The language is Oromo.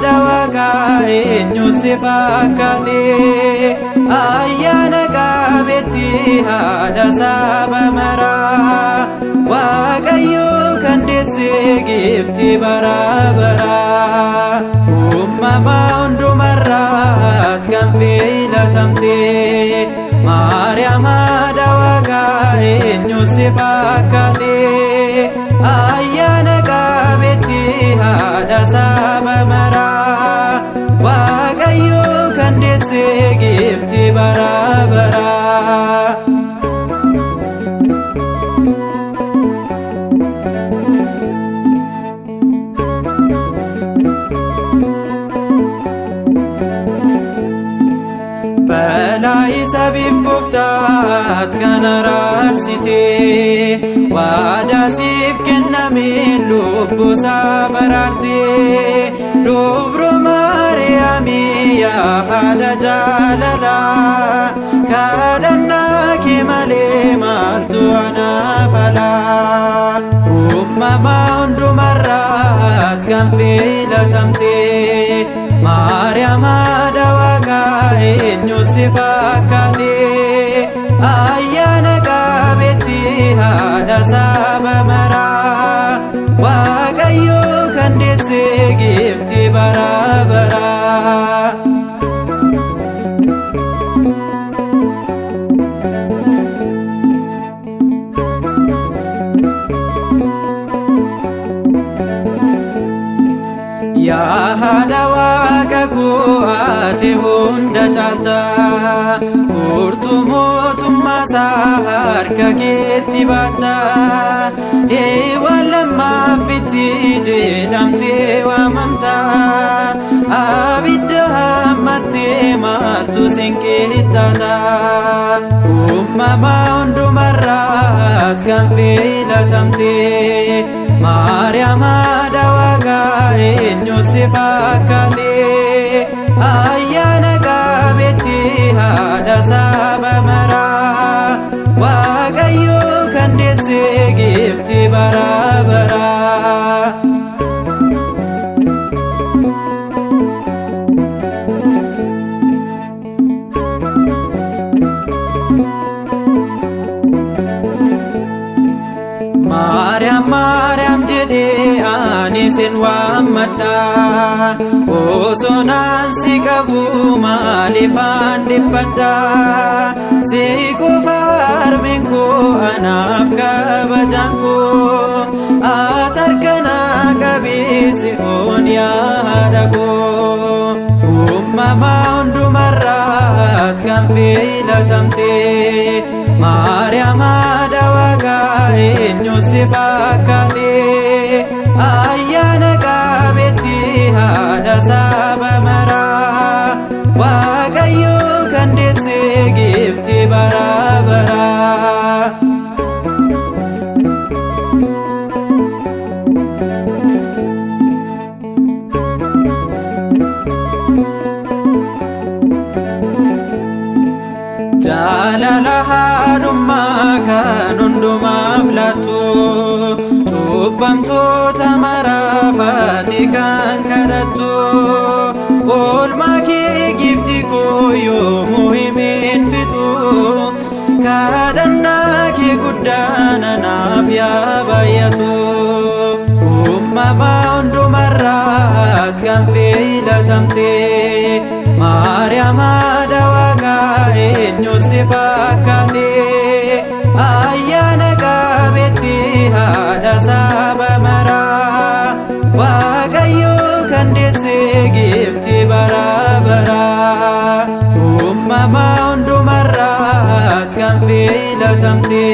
haadha Waaqaa eenyu si fakkaate? Ayyaana qabeetti haadha saba maraa, Waaqayyo kan deesse giifti bara baraa. Uumama hundumarraat kan filatamte, Maariyaam haadha Waaqaa eenyu si fakkaate? Ayyaana qabeetti haadha saba maraa, Waaqayyo kan deesse giifti bara baraa. Balaa sabiif gooftaat kan araarsite, waadaa siif kenname lubbuu isaa baraarte. Dubru Maariyaamii yaa haadha jaalalaa, kadhannaa kee malee maaltu anaaf alaa? Uumama hundumarraat kan filatamte, Maariyaam haadha Waaqaa eenyu si fakkaate? Ayyaana qabeetti haadha saba maraa, Waaqayyo kan deesse giifti bara baraa. Yaa haadha Waaqa koo ati hunda caalta, furtuu mootummaa isaa harka keetti baatta. Heewwan lammaffitti jedhamtee waamamta, abidda hammattee maaltu sin qixxaata? Uumama hundumarraat kan filatamte, Maariyaam haadha Waaqaa eenyu si fakkaate? Ayyaana qabeetti haadha saba maraa, Waaqayyo kan deesse giifti bara baraa. Maariyaam Maariyaam jedhee ani sin waammadha, osoo naan si qabu maaliifaan dhiphadha? Si qofa harmeen koo anaaf kabajaan koo, ati harka qabii si'oon yaada koo. Uumama hundumarraat kan filatamte, Maariyaam haadha Waaqaa eenyu si fakkaate? Ayyaana qabeetti haadha saba maraa, Waaqayyo kan deesse giifti bara baraa. Jaalala haadhummaa kan hundumaaf laattu, cubbamtoota maraaf ati kan kadhattu, oolmaa kee giifti koo yoomuu himeen fixu, kadhannaa kee guddaan anaaf yaa baay'atu. Uumama hundumarraat kan filatamte, Maariyaam haadha Waaqaa eenyu si fakkaate? Ayyaana qabeetti haadha saba maraa, Waaqayyo kan deesse giifti bara baraa. Uumama hundumarraat kan filatamte,